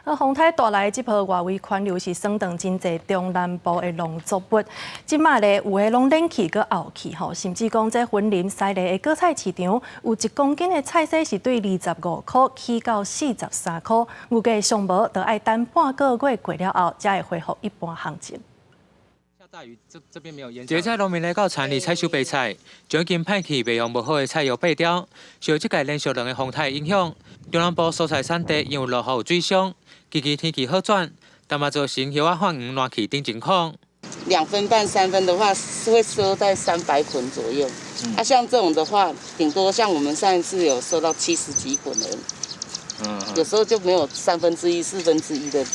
啊，風颱帶來這波外圍環流是損斷真濟中南部的農作物，這馬咧有的攏冷去閣漚去吼，甚至講這雲林西螺的果菜市場有1公斤的菜踅是對25箍起到43箍，預計上無著愛等半個月過了後，才會恢復一般行情。這菜農民來到田裡採收白菜，將已經歹去賣予無好的菜葉掰掉。受這屆連續兩个風颱影響，中南部蔬菜產地因為落雨有水傷，近期天氣好轉，但嘛造成葉仔泛黃、爛去等情況。2分半、3分的話，是會收在300捆左右。啊，像這種的話，頂多像我們上一次有收到70幾捆而已。有時候就沒有1/3、1/4的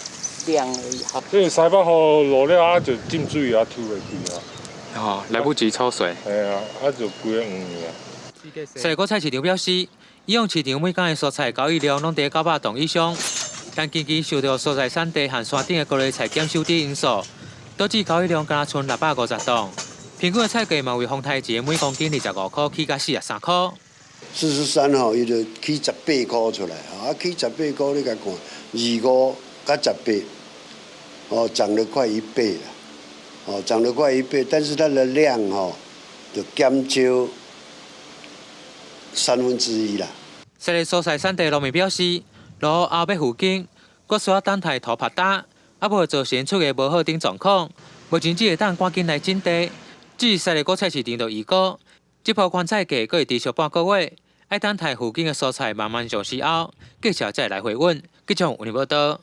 量而已。好。這個西北雨落了啊，就浸水啊，抽袂去啊。哦，來不及抽水。係啊，啊就規个黃去啊。西螺果菜市場表示，以往市場每工的蔬菜交易量攏佇900磅以上，但近期受到蔬菜產地和山頂的高麗菜減收等因素，導致交易量干焦賰650磅。平均的菜價嘛為風颱前每公斤25箍起到43箍。 43吼，伊就起十八箍出來，啊起十八箍，你共看，25佮18，哦，漲了快一倍啦，哦，漲了快一倍，但是它的量吼就減少1/3啦。西螺蔬菜產地農民表示，落雨後欲復耕，閣需要等待土拍焦，啊無會造成出芽無好等狀況。目前只會當趕緊來整地。至於西螺果菜市場就預估，這波寬菜價閣會持續半個月，愛等待附近的蔬菜慢慢上市後，價錢才會來回穩。記者吳立報道。